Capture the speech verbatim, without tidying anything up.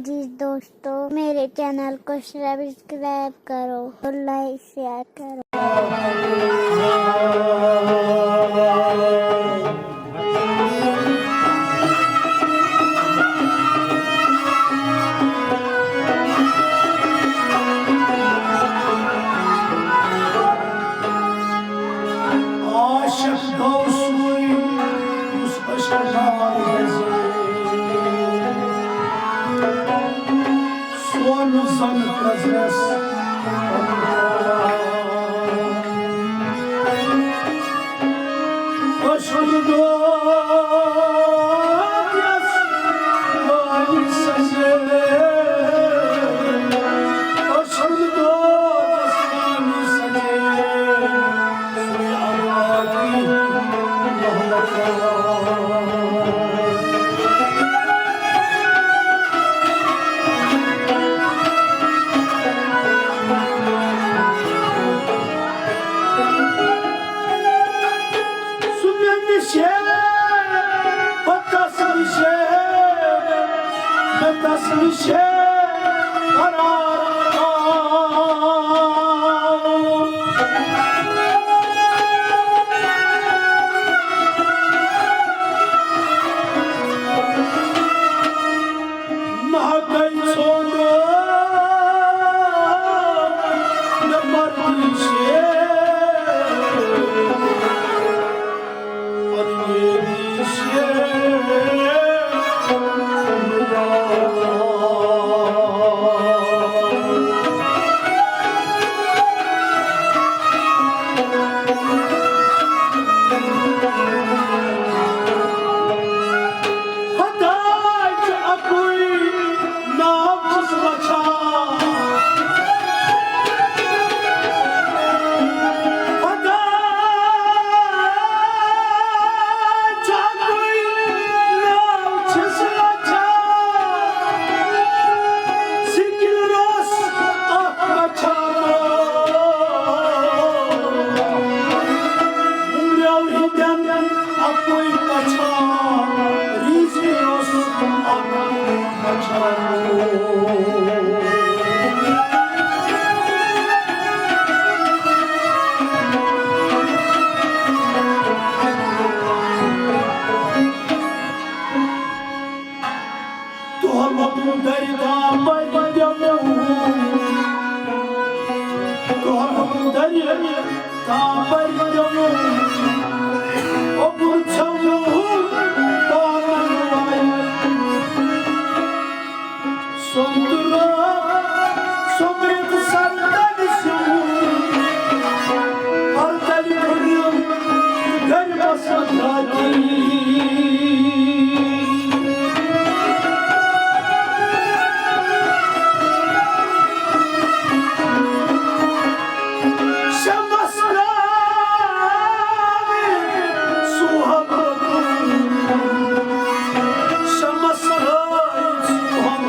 عزیز دوستو، میرے چینل کو سبسکرائب کرو اور لائک شیئر کرو۔ عاشق گوٚو سُے، یُس عشقہٕ نار دٔزِتھ سۄن زن نظرس۔ عشقہٕ دود یس وٲلۍ سجے، عشقہٕ دود یس وٲلۍ سجے۔ سُہ مےٚ نِش ہے، بہٕ تَس نِش ہے، مےٚ تَس نِش ہے قرار۔ نہ گٔے ژھوٚٹ مےٚ پردیشے، پردیشے۔ خۄداے چھُ اَکُے، ناو چھُس وَچھان۔ خۄداے چھُ اَکُے، ناو چھُس وَچھان۔ سِکِل روٚس اَکھ وَچھان۔ وُمریو ہِنٛدٮ۪ن اَکُے پَژھان، ریٖسہِ اوس اَکُے پَژھان۔ دۄہَن ہُنٛد دَرِ تام پَرِ پٮ۪وُن۔ دۄہَن ہُنٛد دَرِ تام پَرِ پٮ۪وُن۔ اوٚبُر ژھٮ۪ونُن پانَن وَنہِ۔ سۄمبرِتھ سر تَلہِ سیُن، ہر تَلہِ کھُرٮ۪ن گرِ بسن راتی۔ شمس راوِ سُہَم، شمس راوِ سُہَم۔